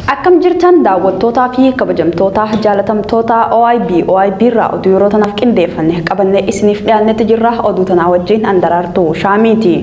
Akkam jirtan daawwattootaa fi kabajamtoota jaalatamtoota OIB OIB irraa oduu yeroo tanaaf qindeeffanne qabannee isiniif dhiyaannetti jirra. Oduu tanaa wajjin Andaraartuu Shaamiiti.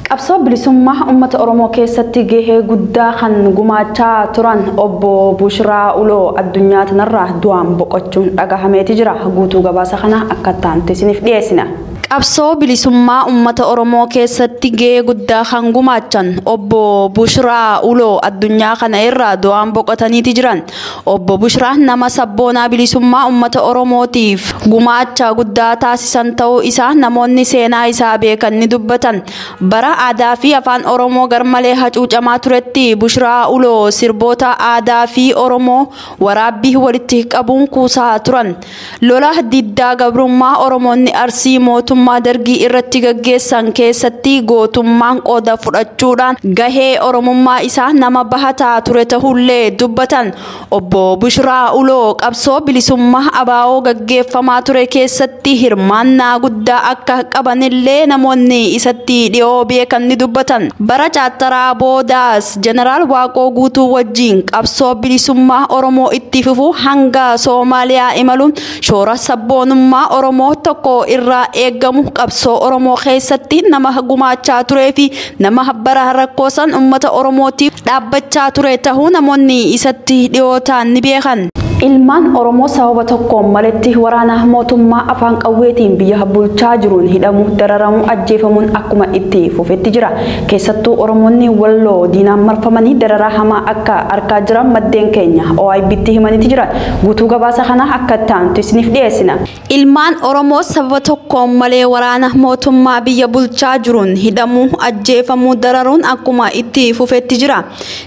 Qabsoo bilisummaa uummata Oromoo keessatti gahee guddaa kan gumaachaa turan obbo Bushiraa Uloo addunyaa tanarraa du'aan boqochuun dhagahameeti jira. Guutuu gabaasa kana akka taanti isiniif dhiyeessina. Qabsoo bilisummaa uummata Oromoo keessatti gahee guddaa kan gumaachan obbo Bushiraa Uloo addunyaa kana irraa du'aan boqotaniiti jiran. Obbo Bushiraa nama sabboonaa bilisummaa uummata Oromootiif gumaacha guddaa taasisan ta'uu isaa namoonni seenaa isaa beekan ni dubbatan. Bara aadaa fi afaan Oromoo garmalee hacuucamaa turetti Bushiraa Uloo sirboota aadaa fi Oromoo waraabbii walitti qabuun kuusaa turan. Lola diddaa gabrummaa Oromoonni Arsii mootummaa Dargii irratti gaggeessan keessatti gootummaan qooda fudhachuudhaan gahee Oromummaa isaa nama bahataa ture ta'ullee dubbatan. Obbo Bushiraa Uloo qabsoo bilisummaa abaa'oo gaggeeffamaa ture keessatti hirmaannaa guddaa akka qabanillee namoonni isatti dhiyoo beekan ni dubbatan. Bara Chaattaraa boodaas Jeneraal Waaqoo Guutuu wajjin qabsoo bilisummaa Oromoo itti fufuu hanga Soomaaliyaa imaluun shoora sabboonummaa Oromoo tokko irraa eegamu qabsoo Oromoo keessatti nama gumaachaa turee fi nama bara rakkoosan uummata Oromootiif dhaabbachaa ture ta'uu namoonni isatti dhiyoo ta'an ni beekan. Ilmaan Oromoo sababa tokkoon maletti waraana mootummaa afaan qawweetiin biyya bulchaa jiruun hidhamu, dararamu, ajjeefamuun akkuma itti fufetti jira. Keessattuu Oromoonni Walloo diinaan marfamanii dararaa hamaa akka argaa jiran maddeen keenya OIBtti himaniiti jiran. Guutuu gabaasa kana akka taantu isiniif dhiyeessina. Ilmaan Oromoo sababa tokkoon malee waraana mootummaa biyya bulchaa jiruun hidhamu, ajjeefamuu, dararuun akkuma itti fufetti jira.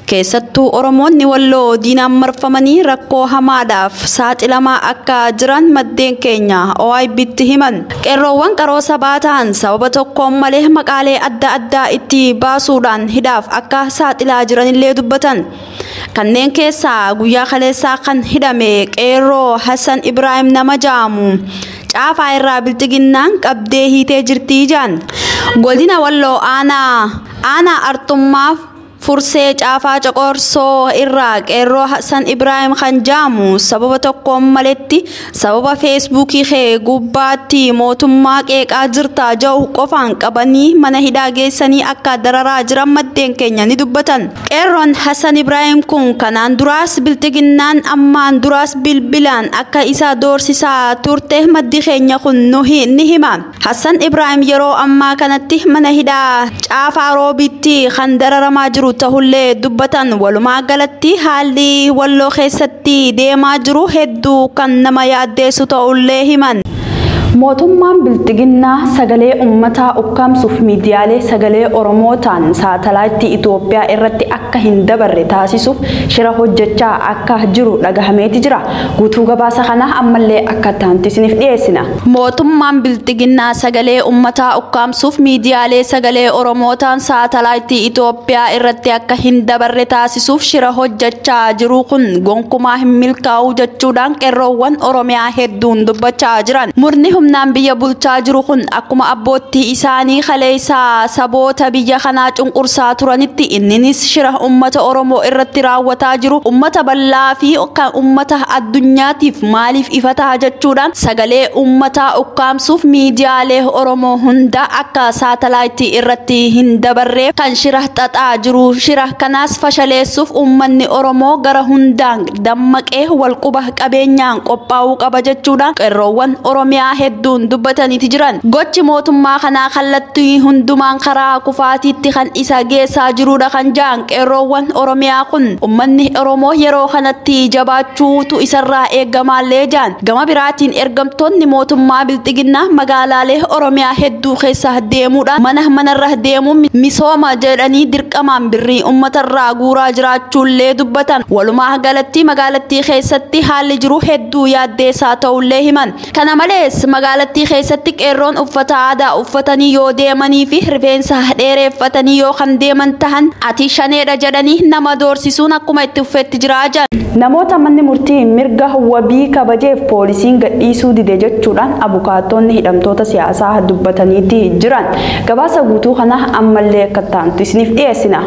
Keessattuu Oromoonni Walloo diinaan marfamanii rakkoo hamaa saaxilamaa akka jiran maddeen keenya OIBtti himan. Qeerroowwan qaroo sabaa ta'an sababa tokkoon malee maqaalee adda addaa itti baasuudhaan hidhaaf akka saaxilaa jiranillee dubbatan. Kanneen keessaa guyyaa kaleessaa kan hidhame qeerroo Hassan Ibrahim nama jaamu caafaa irraa bilxiginnaan qabdee hiitee jirtii jaan. Godina Walloo aanaa Artummaaf Fursee Caafaa Coqorsoo irraa qeerroo Hassan Ibrahim kan jaamu sababa tokkoon maletti sababa feesbuukii kee gubbaatti mootummaa qeeqaa jirtaa jiru qofaan qabanii mana hidhaa geessanii akka dararaa jiran maddeen keenya ni dubbatan. Qeerroon Hassan Ibrahim kun kanaan duraas bilxiginnaan ammaan duraas bilbilaan akka isa doorsisaa turte maddi keenya kun ni hima. Hassan Ibrahim yeroo ammaa kanatti mana hidhaa Caafaa Roobitti kan dararamaa jiru ta'ullee dubbatan. Walumaa galatti haalli Walloo keessatti deemaa jiru hedduu kan nama yaaddeessu ta'ullee himan. Mootummaan bilxiginnaa sagalee uummataa ukkaamsuuf miidiyaalee sagalee Oromoo ta'an saatalaayitii Itoophiyaa irratti akka hin dabarre taasisuuf shira hojjechaa akka jiru dhagahameeti jira. Guutuu gabaasa kana ammallee akka taanti isiniif dhiyeessina. Mootummaan bilxiginnaa sagalee uummataa ukkaamsuuf miidiyaalee sagalee Oromoo ta'an saatalaayitii Itoophiyaa irratti akka hin dabarre taasisuuf shira hojjechaa jiru kun gonkumaa hin milkaa'u jechuudhaan qeerroowwan Oromiyaa hedduun dubbachaa jiran. Murni humnaan biyya bulchaa jiru kun akkuma abboottii isaanii kaleessaa saboota biyya kanaa cunqursaa turanitti inninis shira uummata Oromoo irratti raawwataa jiru uummata bal'aa fi kan uummata addunyaatiif maaliif ifa ta'a jechuudhaan sagalee uummataa ukkaamsuuf miidiyaalee Oromoo hunda akka saatalaayitii irratti hin dabarreef kan shira xaxaa jiru. Shira kanaas fashaleessuuf uummanni Oromoo gara hundaan dammaqee walquba qabeenyaan qophaa'uu qaba jechuudhaan qeerroowwan Oromiyaa hedduun dubbataniiti jiran. Gochi mootummaa kanaa kallattii hundumaan karaa kufaatiitti kan isa geessaa jirudha kan ja'an qeerroowwan Oromiyaa kun uummanni Oromoo yeroo kanatti jabaachuutu isarraa eegamaallee ja'an. Gama biraatiin ergamtoonni mootummaa bilxiginnaa magaalaalee Oromiyaa hedduu keessa deemuudhaan mana manarra deemuun misooma jedhanii dirqamaan birrii uummatarraa guuraa jiraachuullee dubbatan. Walumaa galatti magaalattii keessatti haalli jiru hedduu yaaddeessaa ta'ullee himan. Kana malees magaalattii keessatti qeerroon uffata aadaa uffatanii yoo deemanii fi rifeensa dheereffatanii yoo kan deeman tahan ati shaneedha jedhanii nama doorsisuun akkuma itti uffetti jiraa jiran. Namoota manni murtii mirga wabii kabajeef poolisiin gadhiisuu dide jechuudhaan abukaatonni hidhamtoota siyaasaa dubbataniiti jiran. Gabaasa guutuu kana ammallee akka taantu isiniif dhiyeessina.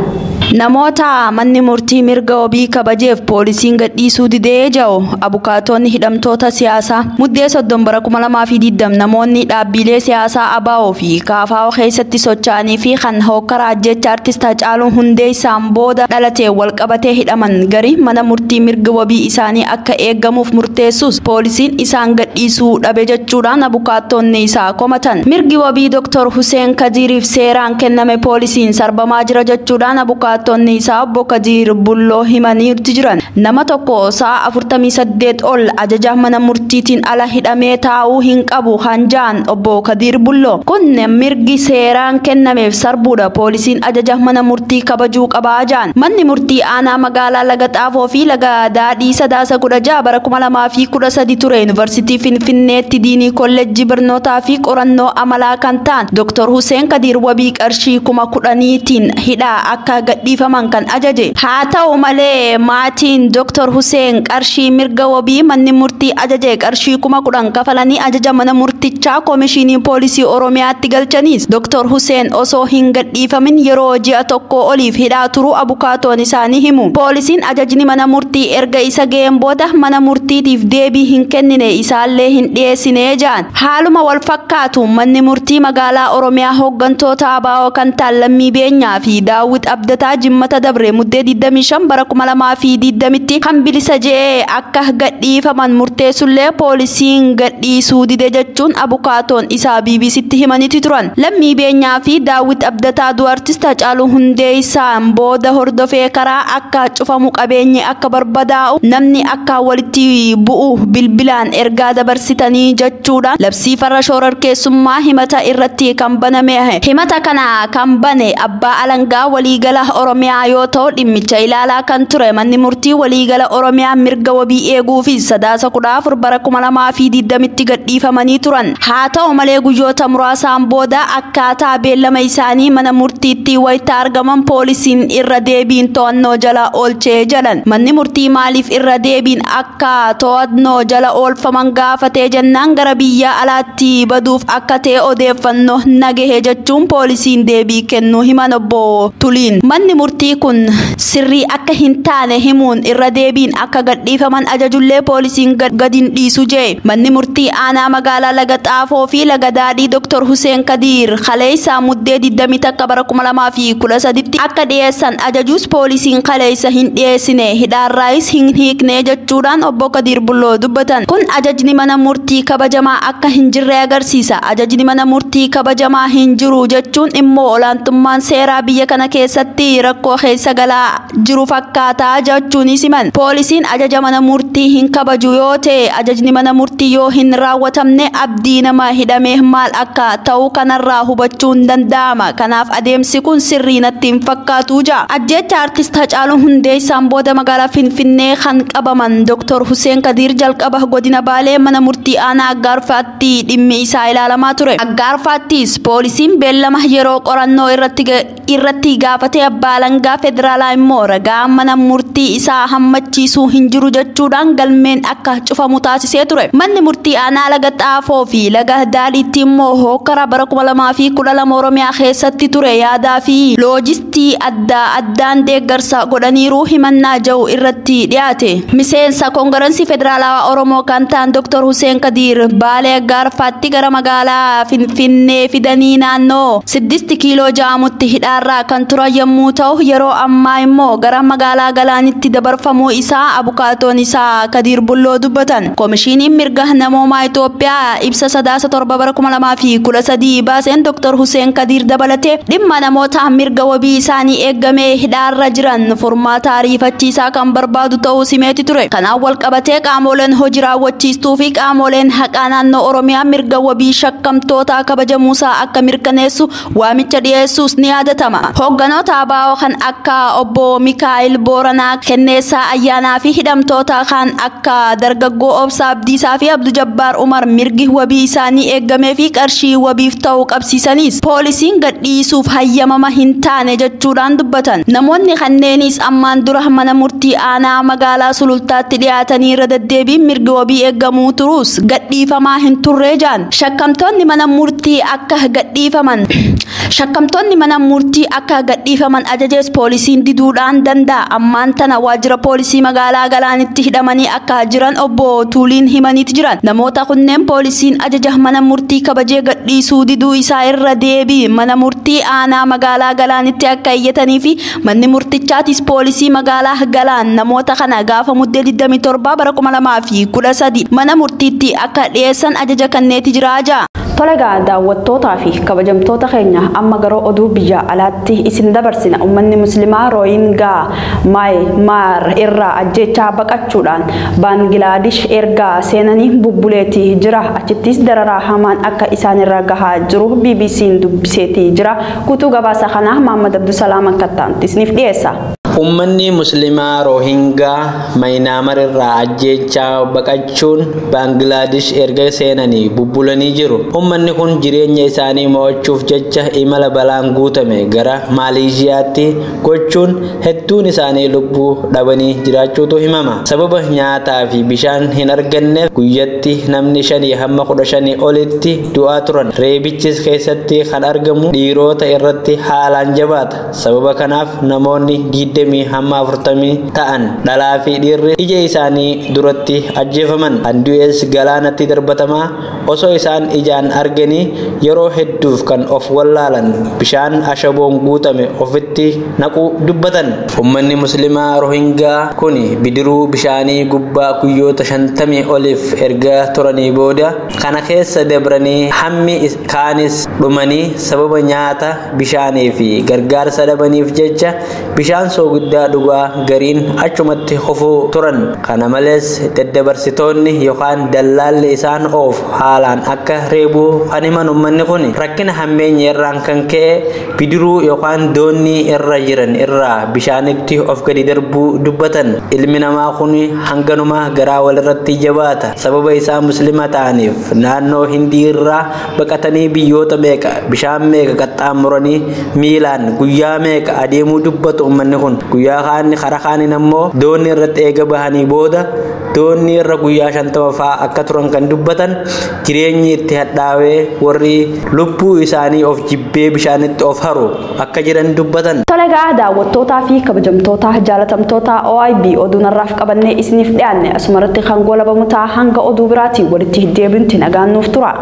Namoota manni murtii mirga wabii kabajeef poolisiin gadhiisuu didee jiru abukaatonni hidhamtoota siyaasaa muddee 30 bara 2020 namoonni dhaabbilee siyaasaa ABO fi KFO keessatti socho'anii fi kan hokkara ajjecha artist Haacaaluu Hundeessaan booda dhalatee walqabatee hidhaman garii mana murtii mirga wabii isaanii akka eegamuuf murteessus poolisiin isaan gadhiisuu dhabe jechuudhaan abukaatonni isaa komatan. Mirgi wabii Dr. Hussein Kadiiriif seeraan kenname poolisiin sarbamaa jira jechuudhaan abukaatonni isaa obbo Kadiir Bulloo himaniiru jiran. Nama tokko sa'a 48 ol ajaja mana murtiitiin ala hidhamee taa'uu hin qabu kan ja'an obbo Kadiir Bulloo. Kun mirgi seeraan kennameef sarbuudha, poolisiin ajaja mana murtii kabajuu qabaa ja'an. Manni murtii aanaa magaalaa Laga Xaafoo fi Laga Daadhii Sadaasa 16 bara 2013 ture Yuunivarsiitii Finfinneetti diinii kolleejjii barnootaa fi qorannoo amalaa kan ta'an Dr. Hussein Kadiir wabii qarshii 10,000tiin hidhaa akka gadhiifaman kan ajaje. Haa ta'u malee maatiin Dr. Hussein qarshii mirga wabii manni murtii ajaje qarshii 10,000 kafalanii ajaja mana murtichaa Koomishinii Poolisii Oromiyaatti galchaniis Dr. Hussein osoo hin gadhiifamin yeroo ji'a tokko oliif hidhaa turuu abukaatoon isaanii himu. Poolisiin ajajni mana murtii erga isa ga'een booda mana murtiitiif deebii hin kennine isaallee hin dhiyeessine jedhan. Haaluma wal fakkaatu manni murtii magaalaa Oromiyaa hooggantoota ABO kan ta'an Lammii Beenyaa fi Daawit Abdataa Jimmata Dabre muddee 25 bara 2020tti kan bilisa je'ee akka gadhiifaman murteessullee poolisiin gadhiisuu dide jechuun abukaatoon isaa BBCtti himaniiti turan. Lammii Beenyaa fi Daawit Abdataa du'a artist Haacaaluu Hundeessaan booda hordofee karaa akka cufamu qabeenyi akka barbadaa'u namni akka walitti bu'u bilbilaan ergaa dabarsitanii jechuudhaan labsii farra shororkeessummaa himata irratti kan baname. Himata kana kan bane abbaa alangaa waliigala Oromiyaa yoo ta'u dhimmicha ilaalaa kan ture manni murtii waliigala Oromiyaa mirga wabii eeguu fi Sadaasa 14 bara 2020tti gadhiifamanii turan. Haa ta'u malee guyyoota muraasaan booda akkaataa beellama isaanii mana murtiitti wayita argaman poolisiin irra deebiin to'annoo jala oolchee jalan. Manni murtii maaliif irra deebiin akka to'annoo jala oolfaman gaafatee jennaan gara biyya alaatti baduuf akka ta'e odeeffannoo nagahe jechuun poolisiin deebii kennuu himan obbo Tuliin. Manni murtii kun sirrii akka hin taane himuun irra deebiin akka gadhiifaman ajajullee poolisiin gadi hin dhiisu jee. Manni murtii aanaa magaalaa Laga Xaafoo fi Laga Daadhii Dr. Hussein Kadiir kaleessa muddee 21 bara 2013tti akka dhiyeessan ajajuus poolisiin kaleessa hin dhiyeessine hidhaarraayis hin hiikne jechuudhaan obbo Kadiir Bulloo dubbatan. Kun ajajni mana murtii kabajamaa akka hin jirre agarsiisa. Ajajni mana murtii kabajamaa hin jiru jechuun immoo olaantummaan seeraa biyya kana keessatti rakkoo keessa galaa jiru fakkaataa jechuunis himan. Poolisiin ajaja mana murtii hin kabaju yoo ta'e ajajni mana murtii yoo hin raawwatamne abdii nama hidhamee maal akka ta'u kanarraa hubachuun danda'ama. Kanaaf adeemsi kun sirrii natti hin fakkaatu ja'a. Ajjecha artist Haacaaluu Hundeessaan booda magaalaa Finfinnee kan qabaman Dr. Hussein Kadiir jalqaba godina Baalee mana murtii aanaa Aggaarfaatti dhimmi isaa ilaalamaa ture. Aggaarfaattis poolisiin beellama yeroo qorannoo irratti gaafatee abbaa alangaa federaalaa immoo ragaa mana murtii isaa hammachiisuu hin jiru jechuudhaan galmeen akka cufamu taasisee ture. Manni murtii aanaa Laga Xaafoo fi Laga Daadhiitti immoo hokkara bara 2012 Oromiyaa keessatti ture yaadaa fi loojistii adda addaan deeggarsa godhaniiru himannaa jiru irratti dhiyaate. Miseensa Koongirensii Federaalawaa Oromoo kan ta'an Dr. Hussein Kadiir Baalee Aggaarfaatti gara magaalaa Finfinnee fidanii naannoo 6 kiiloo ja'amutti hidhaarraa kan turan yommuu ta'u yeroo ammaa immoo gara magaalaa Galaanitti dabarfamuu isaa abukaatoon isaa Kadiir Bulloo dubbatan. Koomishiniin mirga namoomaa Itoophiyaa ibsa Sadaasa 7 bara 2013 baaseen Dr. Hussein Kadiir dabalatee dhimma namoota mirga wabii isaanii eegamee hidhaarra jiran furmaata ariifachiisaa kan barbaadu ta'uu simeeti ture. Kanaan wal qabatee qaamoleen hojii raawwachiistuu fi qaamoleen haqaa naannoo Oromiyaa mirga wabii shakkamtootaa kabajamuusaa akka mirkaneessu waamicha dhiyeessuus ni yaadatama. Hoogganoota ABO kan akka obbo Mikaa'el Booranaa Kenneessaa Ayyaanaa fi hidhamtoota kan akka dargaggoo Obsaa Abdiisaa fi Abdu Jabbaar Umar mirgi wabii isaanii eegamee fi qarshii wabiif ta'u qabsiisaniis poolisiin gadhiisuuf hayyamama hin taane jechuudhaan dubbatan. Namoonni kanneenis ammaan dura mana murtii aanaa aanaa magaalaa Sulultaatti dhiyaatanii irra deddeebiin mirgi wabii eegamuu turuus gadhiifamaa hin turre jaan. Shakkamtoonni mana murtii akka gadhiifaman Shakkamtoonni mana murtii akka gadhiifaman ajajees poolisiin diduudhaan danda'a. Ammaan tana waajjira poolisii magaalaa Galaanitti hidhamanii akka jiran obbo Tuuliin himaniiti jiran. Namoota kunneen poolisiin ajaja mana murtii kabajee gadhiisuu diduu isaa irra deebii mana murtii aanaa magaalaa Galaanitti akka iyyatanii fi manni murtichaatis poolisii magaalaa Galaan namoota kana gaafa muddee 27 bara 2013 mana murtiitti akka dhiyeessan ajaja kenneeti jira jaa. Tolegaa daawwattootaa fi kabajamtoota keenya amma gara oduu biyya alaatti isin dabarsina. Uummanni Muslimaa Rooyingaa Maaymaar irraa ajjechaa baqachuudhaan Baangilaadesh erga seenanii bubbuleetii jira. Achittis dararaa hamaan akka isaan irra gahaa jiru BBC'n dubbiseetii jira. Guutuu gabaasa kanaa Mahammad Abdusalaam akka ta'an isiniif dhiyeessa. Uummanni Muslimaa Roohingaa Maayinaamar irraa ajjechaa baqachuun Baangilaadesh erga seenanii bubbulanii jiru. Uummanni kun jireenya isaanii mo'achuuf jecha imala balaan guutame gara Maaleeshiyaatti gochuun hedduun isaanii lubbuu dhabanii jiraachuutu himama. Sababa nyaataa fi bishaan hin arganneef guyyatti namni 5 hamma 15 olitti du'aa turan. Reebichis keessatti kan argamu dhiirota irratti haalaan jabaata. Sababa kanaaf namoonni 20 hamma 40 ta'an dhalaa fi dhiirri ija isaanii duratti ajjeefaman. Kan du'es galaanatti darbatamaa osoo isaan ijaan arganii yeroo hedduuf kan of wallaalan bishaan ashaboon guutame ofitti naquu dubbatan. Uummanni Muslimaa Roohingaa kun bidiruu bishaanii gubbaa guyyoota 50 oliif erga turanii booda kana keessa dabranii hammi kaanis dhumanii sababa nyaata bishaanii fi gargaarsa dhabaniif jecha bishaan soogiddaa dhugaa gariin achumatti kufuu turan. Kana malees daddabarsitoonni yookaan dallaalli isaan oofu haalaan akka reebuu kan himan uummanni kun rakkina hammeenya irraan kan ka'e bidiruu yookaan doonii irra jiran irraa bishaanitti of gadi darbuu dubbatan. Ilmi namaa kun hanganuma garaa walirratti jabaata. Sababa isaa Muslima ta'aniif naannoo Hindii irraa baqatanii biyyoota meeqa bishaan meeqa qaxxaamuranii miilaan guyyaa meeqa adeemuu dubbatu uummanni kun. Guyyaa kaan karaa kaaniin ammoo doonii irratti eega bahanii booda doonii irra guyyaa 50 fa'aa akka turan kan dubbatan jireenyi itti hadhaawee warri lubbuu isaanii of jibbee bishaanitti of haru akka jiran dubbatan. Tolegaa daawwattootaa fi kabajamtoota jaalatamtoota OIB oduu narraaf qabannee isiniif dhiyaanne asumarratti kan goolabamu ta'a. Hanga oduu biraatiin walitti deebiinti nagaan nuuf tura.